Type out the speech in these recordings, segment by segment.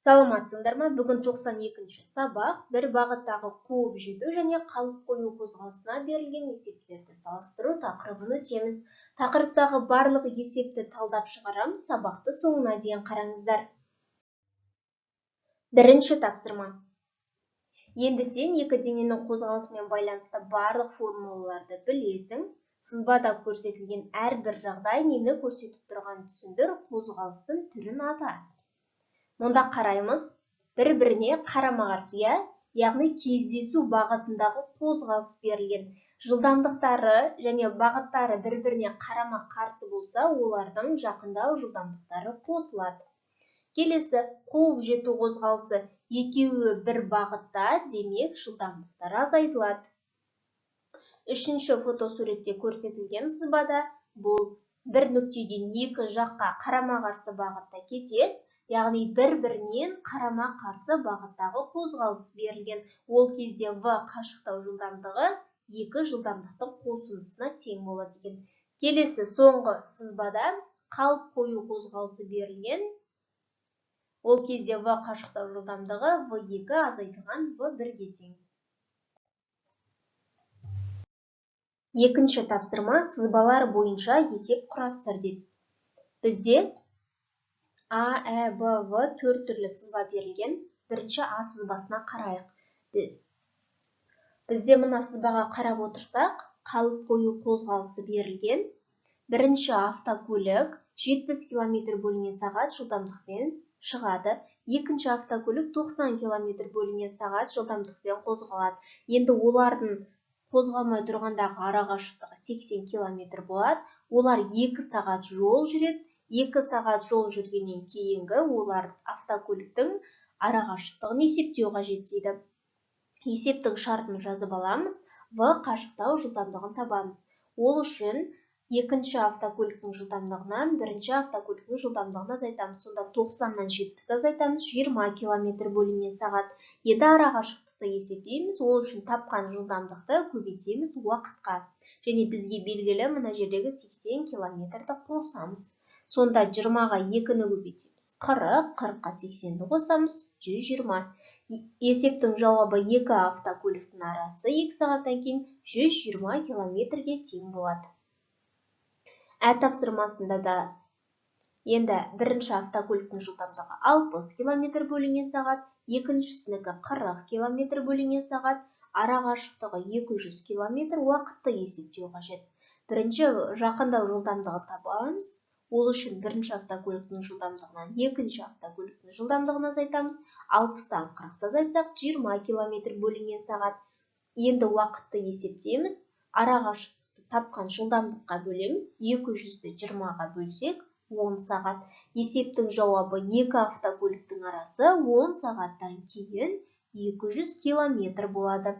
Саламатсыңдар ма? Бүгін 92-ші сабақ, бір бағыттағы қуып жету және қалып қою қозғалысына берілген есептерді салыстыру тақырыбын өтеміз. Тақырыптағы барлық есепті талдап шығарамыз, сабақты соңына дейін қараңыздар. Бірінші тапсырма. Енді сен екі дененің қозғалысымен байланысты барлық формулаларды білесің. Сызбада көрсетілген әрбір жағдай нені көрсетіп тұрғанын түсіндір, қозғалыстың түрін ата. Мұнда қараймыз, бір-біріне қарама-қарсы, яғни кездесу бағытындағы қозғалыс берілген. Жылдамдықтары және бағыттары бір-біріне қарама-қарсы болса, олардың жақындау жылдамдықтары қосылады. Келесі, қуып жету қозғалысы екеуі бір бағытта, демек жылдамдықтары азайтылады. Үшінші фотосуретте көрсетілген сызбада бұл бір нүктеден екі жаққа қарама-қарсы бағытта кетеді, яғни бір-бірінен қарама-қарсы бағыттағы қозғалыс берілген. Ол кезде В қашықтау жылдамдығы екі жылдамдықтың қосындысына тең болады екен. Келесі соңғы сызбада қалып қою қозғалысы берілген. Ол кезде В қашықтау жылдамдығы В2 азайтылған В1-ге тең. Екінші тапсырма, сызбалар бойынша есеп құрастыр дейді. Бізде А, Ә, Б, В төрт түрлі сызба берілген. Бірінші А сызбасына қарайық. Бізде мына сызбаға қарап отырсақ, қалып қою қозғалысы берілген. Бірінші автокөлік 70 км бөлінген сағат жылдамдықпен шығады. Екінші автокөлік 90 км бөлінген сағат жылдамдықпен қозғалады. Енді олардың қозғалмай тұрғандағы арақашықтығы 80 км болады. Олар 2 сағат жол жүреді. 2 сағат жол жүргеннен кейінгі олар автокөліктің арақашықтығын есептеу қажет дейді. Есептің шартын жазып аламыз. В қашықтау жылдамдығын табамыз. Ол үшін екінші автокөліктің жылдамдығынан бірінші автокөліктің жылдамдығын азайтамыз. Сонда 90-нан 70-ті азайтамыз, 20 км бөлінген сағат. Енді арақашықтықты есептейміз. Ол үшін тапқан жылдамдықты көбейтеміз уақытқа. Және бізге белгілі мына жердегі 80 километрді қосамыз. Сонда 20-ға 2-ні көбейтеміз, 40, 40-қа 80-ді қосамыз, 120. Есептің жауабы екі автокөліктің арасы 2 сағаттан кейін 120 километрге тең болады. Ә тапсырмасында да енді бірінші автокөліктің жылдамдығы 60 километр бөлінген сағат, екіншісінікі 40 километр бөлінген сағат, арақашықтығы 200 километр, уақытты есептеу қажет. Бірінші жақындау жылдамдығын табамыз. Ол үшін бірінші автокөліктің жылдамдығынан екінші автокөліктің жылдамдығын азайтамыз. 60-тан 40-ты азайтсақ, 20 километр бөлінген сағат. Енді уақытты есептейміз. Арақашықтықты тапқан жылдамдыққа бөлеміз. 200-ді 20-ға бөлсек, 10 сағат. Есептің жауабы екі автокөліктің арасы 10 сағаттан кейін 200 километр болады.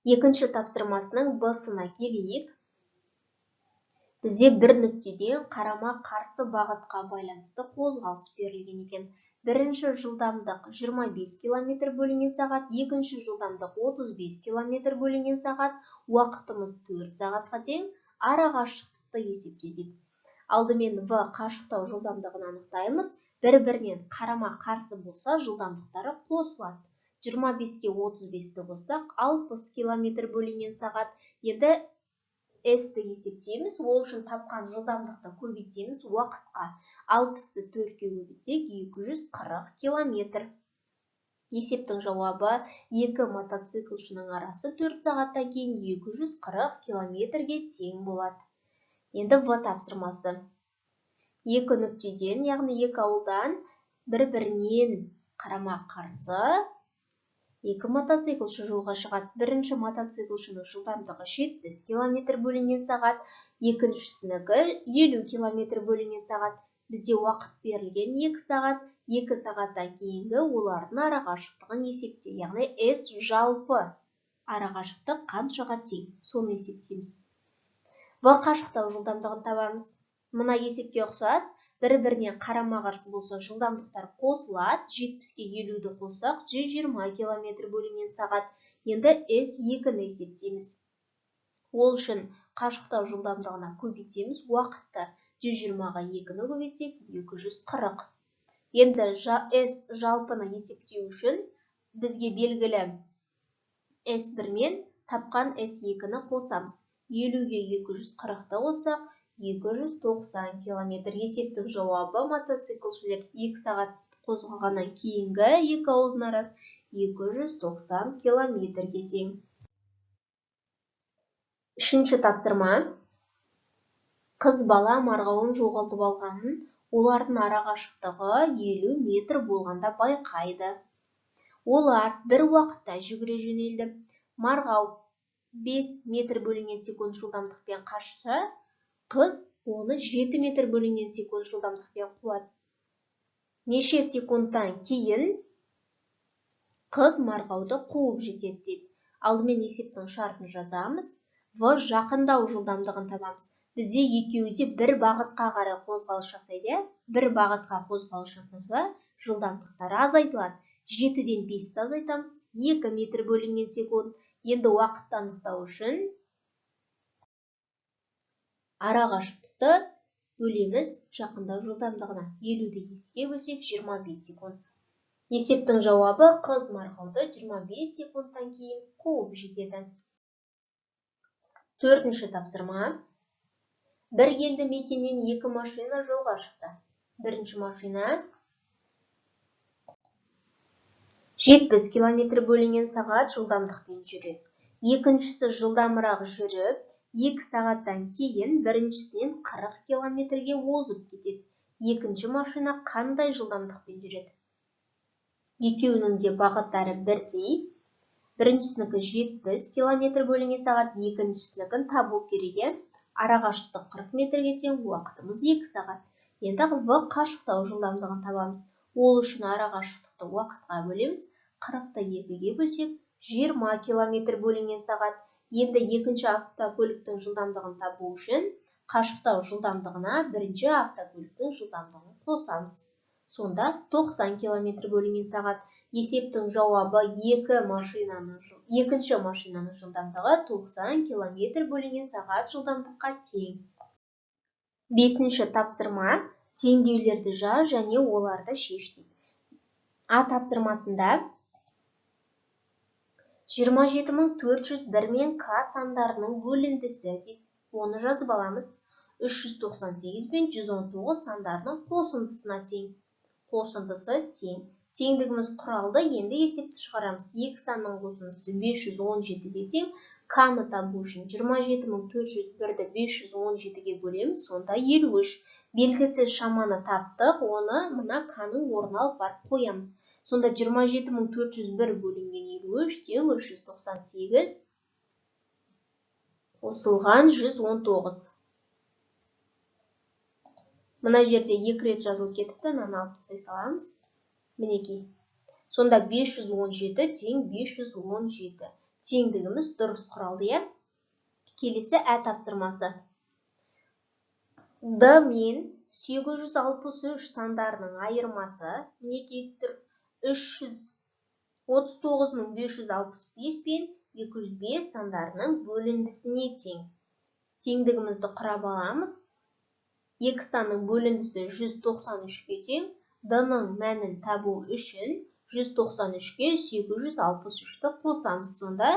Екінші тапсырмасының Б-сына келейік. Бізде бір нүктеден қарама-қарсы бағытқа байланысты қозғалыс берілген екен. Бірінші жылдамдық 25 км бөлінген сағат, екінші жылдамдық 35 км бөлінген сағат, уақытымыз 4 сағатқа тең, арақашықтықты есепте дейді. Алдымен В қашықтау жылдамдығын анықтаймыз. Бір-бірінен қарама-қарсы болса, жылдамдықтары қосылады. 25-ке 35-ті қоссақ, 60 км бөлінген сағат. Енді S-ті есептейміз. Ол үшін тапқан жылдамдықты көбейтеміз уақытқа. 60-ты 4-ке көбейтсек, 240 километр. Есептің жауабы екі мотоциклшінің арасы 4 сағаттан кейін 240 километрге тең болады. Енді В тапсырмасы. Екі нүктеден, яғни екі ауылдан бір-бірінен қарама-қарсы екі мотоциклші жолға шығады. Бірінші мотоциклшінің жылдамдығы 70 км бөлінген сағат, екіншісінікі 50 км бөлінген сағат. Бізде уақыт берілген 2 сағат. 2 сағаттан кейінгі олардың арақашықтығын есепте, яғни S жалпы арақашықтық қаншаға тең, соны есептейміз. В қашықтау жылдамдығын табамыз. Мына есепке ұқсас, бір-бірінен қарама-қарсы болса, жылдамдықтар қосылады. 70-ке 50-ді қоссақ, 120 км бөлінген сағат. Енді S2-ні есептейміз. Ол үшін қашықтау жылдамдығына көбейтеміз уақытты. 120-ға 2-ні көбейтсек, 240. Енді S жалпыны есептеу үшін бізге белгілі S1 мен тапқан S2-ні қосамыз. 50-ге 240-ты қоссақ, 290 километр. Есептің жауабы мотоциклшілер 2 сағат қозғалғаннан кейінгі екі ауылдың арасы 290 километрге тең. Үшінші тапсырма. Қыз бала марғауын жоғалтып алғанын олардың арақашықтығы 50 метр болғанда байқайды. Олар бір уақытта жүгіре жөнелді. Марғау 5 метр бөлінген секунд жылдамдықпен қашса, қыз оны 7 метр бөлінген секунд жылдамдықпен қуады. Неше секундтан кейін қыз марғауды қуып жетеді дейді. Алдымен есептің шартын жазамыз. В жақындау жылдамдығын табамыз. Бізде екеуі де бір бағытқа қарай қозғалыс жасайды. Бір бағытқа қозғалыс жасаса, жылдамдықтары азайтылады. 7-ден 5-ті азайтамыз. 2 метр бөлінген секунд. Енді уақытты анықтау үшін арақашықтықты бөлеміз жақындау жылдамдығына. 50-ді 2-ге бөлсек 25 секунд. Есептің жауабы қыз марғауды 25 секундтан кейін қуып жетеді. Төртінші тапсырма. Бір елді мекеннен екі машина жолға шықты. Бірінші машина 70 километр бөлінген сағат жылдамдықпен жүреді. Екіншісі жылдамырақ жүріп, 2 сағаттан кейін біріншісінен 40 километрге озып кетеді. Екінші машина қандай жылдамдықпен жүреді? Екеуінің де бағыттары бірдей. Біріншісінікі 70 километр бөлінген сағат, екіншісінікін табу керек. Арақашықтық 40 метрге тең, уақытымыз 2 сағат. Енді В қашықтау жылдамдығын табамыз. Ол үшін арақашықтықты уақытқа бөлеміз. 40-ты 2-ге бөлсек, 20 километр бөлінген сағат. Енді екінші автокөліктің жылдамдығын табу үшін қашықтау жылдамдығына бірінші автокөліктің жылдамдығын қосамыз. Сонда 90 километр бөлінген сағат. Есептің жауабы екінші машинаның жылдамдығы 90 километр бөлінген сағат жылдамдыққа тең. Бесінші тапсырма. Теңдеулерді жаз және оларды шеш дейді. А тапсырмасында 27401 мен К сандарының бөліндісі дейді. Оны жазып аламыз. 398 пен 119 сандарының қосындысына тең. Қосындысы тең. Теңдігіміз құралды, енді есепті шығарамыз. Екі санның қосындысы 517-ге тең. К-ны табу үшін 27401-ді 517-ге бөлеміз, сонда 53. Белгісіз шаманы таптық, оны мына К-ның орнына алып барып қоямыз. Сонда 27401 бөлінген 53 тең 398 қосылған 119. Мына жерде екі рет жазылып кетіпті, мынаны алып тастай саламыз. Мінекей. Сонда 517 тең 517. Теңдігіміз дұрыс құралды, иә? Келесі ә тапсырмасы. Д мен 863 сандарының айырмасы, мінекей тұр, 339565 пен 205 сандарының бөліндісіне тең. Теңдігімізді құрап аламыз. Екі санның бөліндісі 193-ке тең. Д-ның мәнін табу үшін 193-ке 863-ті қосамыз. Сонда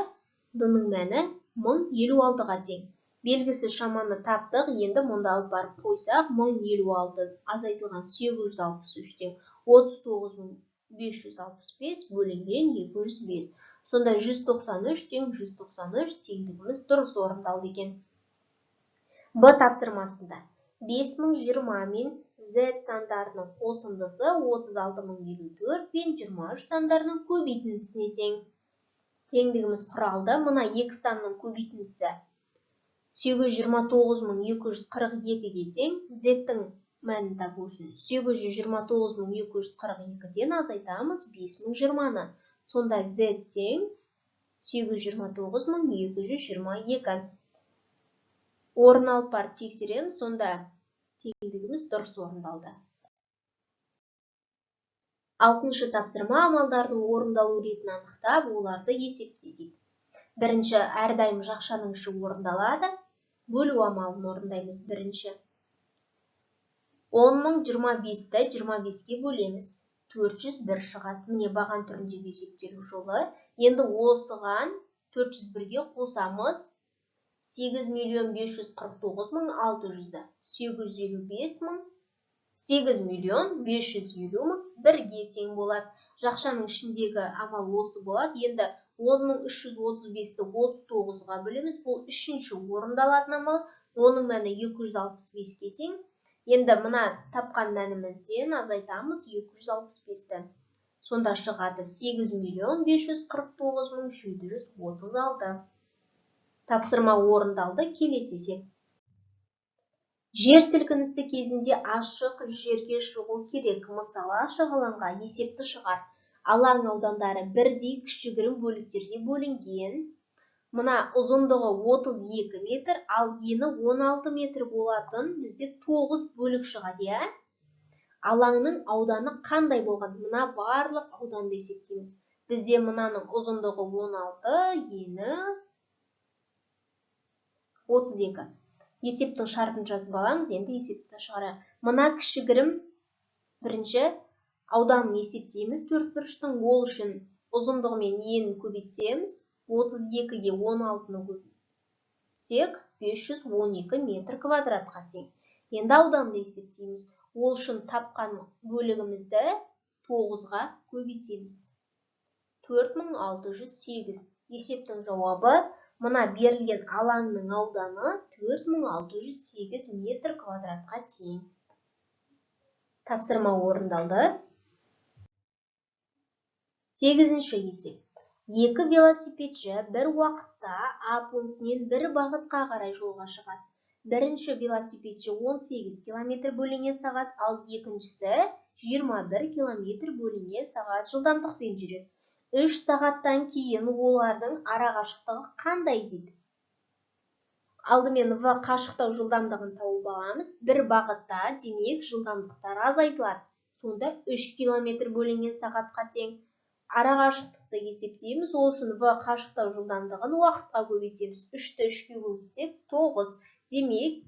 Д-ның мәні 1056-ға тең. Белгісіз шаманы таптық, енді мұнда алып барып қойсақ, 1056 азайтылған 863 тең 39565 бөлінген 205. Сонда 193 тең 193 теңдігіміз дұрыс орындалды екен. Б тапсырмасында 5020 мен Z сандарының қосындысы 36054 пен 23 сандарының көбейтіндісіне тең. Теңдігіміз құралды. Мына екі санның көбейтіндісі 829242-ге тең. Z-тің мәнін табу үшін 829242-ден азайтамыз 5020-ны. Сонда Z тең 829222. Орын алып барып тексереміз, сонда теңдігіміз дұрыс орындалды. Алтыншы тапсырма амалдардың орындалу ретін анықтап, оларды есепте дейді. Бірінші, әрдайым жақшаның іші орындалады. Бөлу амалын орындаймыз бірінші. 10 025-ті 25-ке бөлеміз. 401 шығады. Міне, баған түріндегі есептелу жолы. Енді осыған 401-ге қосамыз 8 миллион 549 мың 600-ді. 855 мың 8 миллион 550 мың бірге тең болады. Жақшаның ішіндегі амал осы болады. Енді 10 335-ті 39-ға бөлеміз. Бұл үшінші орындалатын амал. Оның мәні 265-ке тең. Енді мына тапқан мәнімізден азайтамыз 265-ті. Сонда шығады 8 миллион 549 мың 736. Тапсырма орындалды. Келесі есеп. Жер сілкінісі кезінде ашық жерге шығу керек. Мысалы, ашық алаңға. Есепті шығар. Алаң аудандары бірдей кішігірім бөліктерге бөлінген. Мына ұзындығы 32 метр, ал ені 16 метр болатын бізде 9 бөлік шығады, иә? Алаңның ауданы қандай болған? Мына барлық ауданды есептейміз. Бізде мынаның ұзындығы 16, ені 32. Есептің шартын жазып аламыз, енді есепті шығарайық. Мына кішігірім бірінші ауданын есептейміз төрт бұрыштың. Ол үшін ұзындығы мен енін көбейтеміз. 32-ге 16-ны көбейтсек, 512 метр квадратқа тең. Енді ауданды есептейміз. Ол үшін тапқан бөлігімізді 9-ға көбейтеміз. 4608. Есептің жауабы: мына берілген алаңның ауданы 4608 метр квадратқа тең. Тапсырма орындалды. Сегізінші есеп. Екі велосипедші бір уақытта А пунктінен бір бағытқа қарай жолға шығады. Бірінші велосипедші 18 км бөлінген сағат, ал екіншісі 21 км бөлінген сағат жылдамдықпен жүреді. 3 сағаттан кейін олардың арақашықтығы қандай дейді. Алдымен в қашықтау жылдамдығын тауып аламыз. Бір бағытта, демек, жылдамдықтар азайтылады. Сонда 3 км бөлінген сағатқа тең. Арақашықтықты есептейміз. Ол үшін в қашықтау жылдамдығын уақытқа көбейтеміз. 3-ті 3-ке көбейтсек, 9. Демек,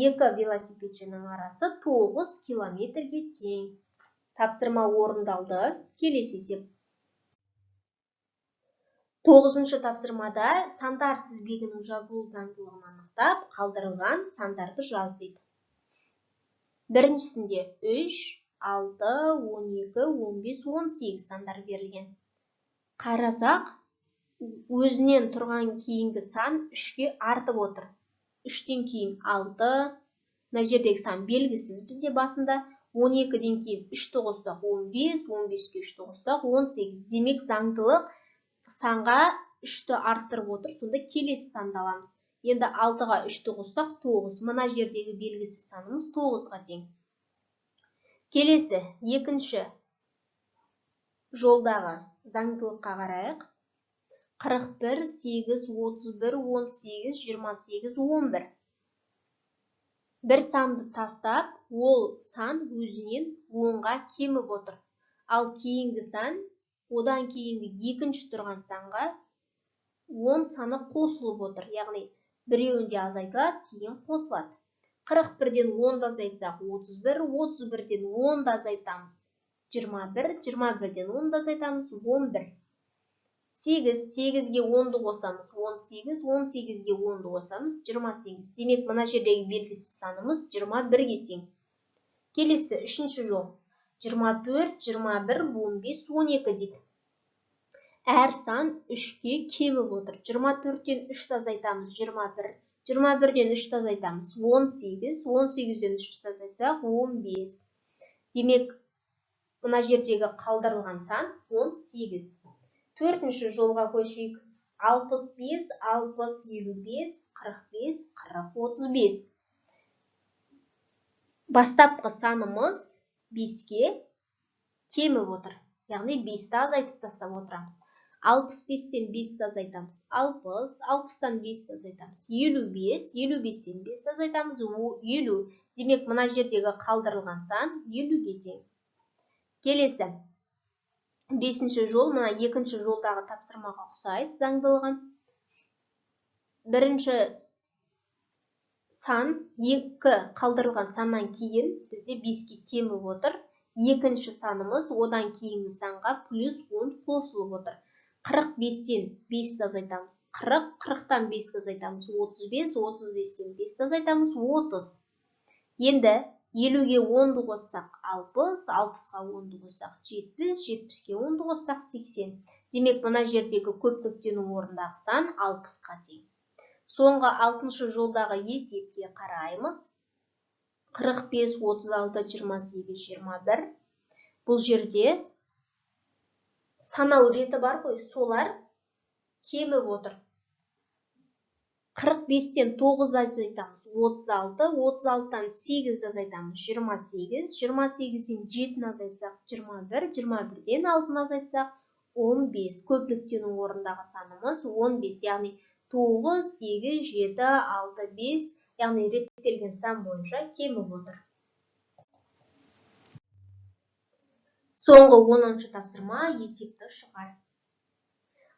екі велосипедшінің арасы 9 километрге тең. Тапсырма орындалды. Келесі есеп. Тоғызыншы тапсырмада сандар тізбегінің жазылу заңдылығын анықтап, қалдырылған сандарды жаз дейді. Біріншісінде 3, 6, 12, 15, 18 сандар берілген. Қарасақ, өзінен тұрған кейінгі сан 3-ке артып отыр. 3-тен кейін 6, мына жердегі сан белгісіз бізде басында. 12-ден кейін 3-ті қоссақ 15, 15-ке 3-ті қоссақ 18. Демек, заңдылық санға 3-ті арттырып отыр, сонда келесі санды аламыз. Енді 6-ға 3-ті қоссақ 9. Мына жердегі белгісіз санымыз 9-ға тең. Келесі екінші жолдағы заңдылыққа қарайық. 41, 8, 31, 18, 28, 11. Бір санды тастап, ол сан өзінен 10-ға кеміп отыр. Ал кейінгі сан, одан кейінгі екінші тұрған санға 10 саны қосылып отыр. Яғни біреуінде азайтылады, кейін қосылады. 41-ден 10-ды азайтсақ 31, 31-ден 10-ды азайтамыз 21, 21-ден 10-ды азайтамыз 11. 8, 8-ге 10-ды қосамыз 18, 18-ге 10-ды қосамыз 28. Демек, мына жердегі белгісіз санымыз 21-ге тең. Келесі үшінші жол. 24, 21, 15, 12 дейді. Әр сан 3-ке кеміп отыр. 24-тен 3-ті азайтамыз 21, 21-ден 3-ті азайтамыз 18, 18-ден 3-ті азайтсақ 15. Демек, мына жердегі қалдырылған сан 18. Төртінші жолға көшейік. 65, 60, 55, 45, 40, 35. Бастапқы санымыз 5-ке кеміп отыр. Яғни 5-ті азайтып тастап отырамыз. 65-тен 5-ті азайтамыз 60, 60-тан 5-ті азайтамыз 55, 55-тен 5-ті азайтамыз 50. Демек, мына жердегі қалдырылған сан 50-ге тең. Келесі бесінші жол мына екінші жолдағы тапсырмаға ұқсайды заңдылығы. Бірінші Сан 2 қалдырылған саннан кейін бізде 5-ке кеміп отыр. Екінші санымыз одан кейінгі санға плюс 10 қосылып отыр. 45-тен 5-ті азайтамыз. 40, 40-тан 5-ті азайтамыз. 35, 35-тен 5-ті азайтамыз. 30. Енді 50-ге 10-ды қоссақ 60, 60-қа 10-ды қоссақ 70, 70-ке 10-ды қоссақ 80. Демек, мына жердегі көп нүктенің орнындағы сан 60-қа тең. Соңғы 6-шы жолдағы есепке қараймыз. 45, 36, 28, 21. Бұл жерде санау реті бар ғой, солар кеміп отыр. 45-тен 9 азайтамыз, 36, 36-тан 8 азайтамыз, 28, 28-ден 7 азайтсақ, 21, 21-ден 6 азайтсақ, 15. Көп нүктенің орнындағы санымыз 15, яғни 9, 8, 7, 6, 5, яғни реттелген сан бойынша кеміп отыр. Соңғы 10-шы тапсырма есепті шығар.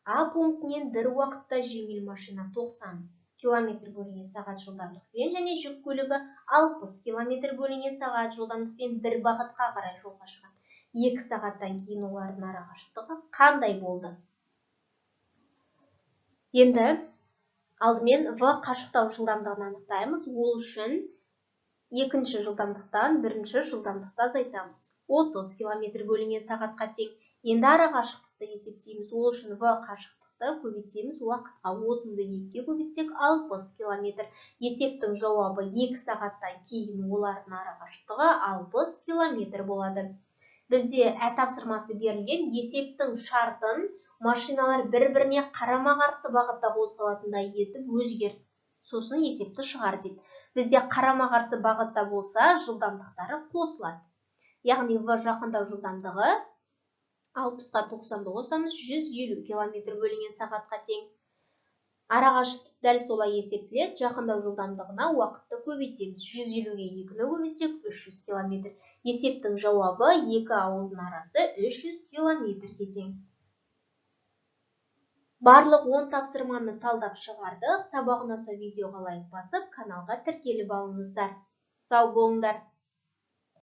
А пунктінен бір уақытта жеңіл машина 90 километр бөлінген сағат жылдамдықпен және жүк көлігі 60 километр бөлінген сағат жылдамдықпен бір бағытқа қарай жолға шығады. 2 сағаттан кейін олардың арақашықтығы қандай болды? Енді алдымен В қашықтау жылдамдығын анықтаймыз. Ол үшін екінші жылдамдықтан бірінші жылдамдықты азайтамыз. 30 километр бөлінген сағатқа тең. Енді арақашықтықты есептейміз. Ол үшін В қашықтықты көбейтеміз уақытқа. 30-ды 2-ге көбейтсек 60 километр. Есептің жауабы 2 сағаттан кейін олардың арақашықтығы 60 километр болады. Бізде ә тапсырмасы берілген. Есептің шартын машиналар бір-біріне қарама-қарсы бағытта қозғалатындай етіп өзгерт. Сосын есепті шығар дейді. Бізде қарама-қарсы бағытта болса, жылдамдықтары қосылады. Яғни В жақындау жылдамдығы 60-қа 90-ды қосамыз, 150 километр бөлінген сағатқа тең. Арақашықтық дәл солай есептеледі. Жақындау жылдамдығына уақытты көбейтеміз. 150-ге 2-ні көбейтсек 300 километр. Есептің жауабы екі ауылдың арасы 300 километрге тең. Барлық 10 тапсырманы талдап шығардық. Сабақ ұнаса видеоға лайк басып, каналға тіркеліп алыңыздар. Сау болыңдар.